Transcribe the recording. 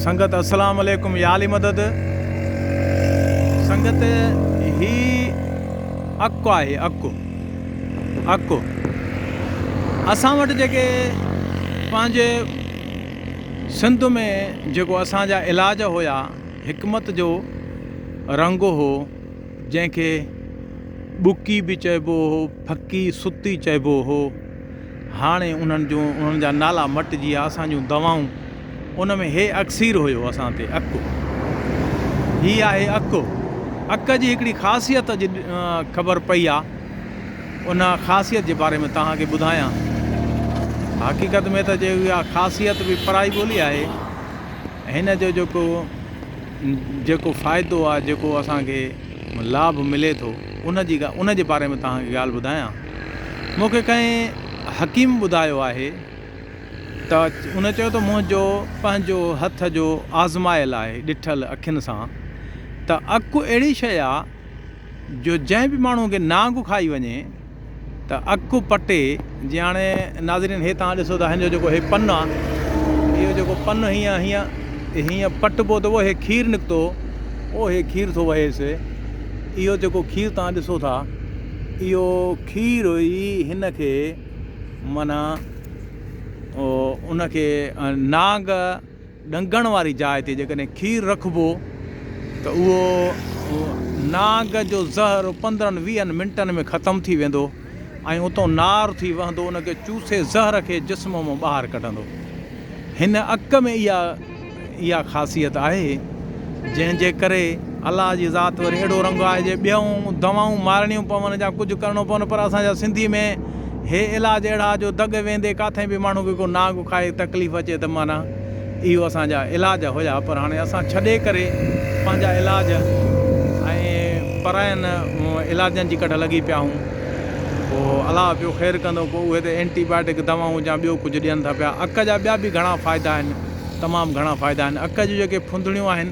سنگت السلام عليڪم يا علي مدد سنگت هي اڪ آهي اڪ اڪ اسان وٽ جيڪي پنهنجي سنڌ ۾ جيڪو اسان جا علاج هيا حڪمت جو رنگ هو جنهن کي ٻڪي به چئبو هو ڦڪي ستي چئبو هو هاڻي انهن جون انهن جا نالا مٽجي ويا اسان جون دوائون ان ۾ هي اڪسير هيو اسان تي اڪ هي آهي اڪ اڪ جي هڪڙي خاصيت جي خبر پئي آ ان خاصيت جي باري ۾ توهان کي ٻڌايان حقيقت ۾ ته جي اها خاصيت به پرائي ٻولي آهي هن جو جيڪو جيڪو فائدو آ جيڪو اسان کي لاڀ ملي ٿو ان جي ان جي باري ۾ توهان کي ڳالهه ٻڌايان. مون کي ڪنهن حڪيم ٻڌايو آهي ته ان چيو ته منهنجو پنهنجو هٿ جو آزمايل آهي ڏٺل اکين سان ته اک اهڙي شيء آ جو جنهن به ماڻهو کي نانگ کائي وڃي ته اک پٽي جيئن هاڻي ناظرين هي توهان ڏسو ٿا هن جو جيڪو هي پن آ اهو جيڪو پن هيئن هيئن هيئن پٽبو ته اهو هي کير نڪتو اهو هي کير ٿو وهيس اهو جيڪو کير توهان ڏسو ٿا اهو کير ئي هن کي معنيٰ ان کي نانگ ڏنگڻ واري جاء تي جيڪڏهن کير رکبو ته اهو نانگ جو زهر پندرهن ويهن منٽن ۾ ختم ٿي ويندو ۽ اتان نار ٿي وهندو ان کي چوسي زهر کي جسم مان ٻاهر ڪڍندو. هن اڪ ۾ اها اها خاصيت آهي جنهن جي ڪري الله جي ذات وري اهڙو رنگ آهي جي ٻيون دوائون مارڻيون پون يا ڪجهه ڪرڻو پون پر اسان جا سنڌي ۾ هي علاج اهڙا جو دڳ ويندي ڪاٿئين به ماڻهو کي ڪو نانگ کائي تڪليف اچي ته معنيٰ اهو اسان جا علاج هيا پر هاڻي اسان ڇڏي ڪري پنهنجا علاج ۽ پراين علاجن جي ڪڍ لڳي پيا آهيون پوء الله پيو خير ڪندو پوء اهي ته اينٽي بايوٽڪ دوائون يا ٻيو ڪجهه ڏين ٿا پيا اڪ جا ٻيا به گهڻا فائدا آهن تمام گهڻا فائدا آهن اڪ جون جيڪي ڦندڻيون آهن.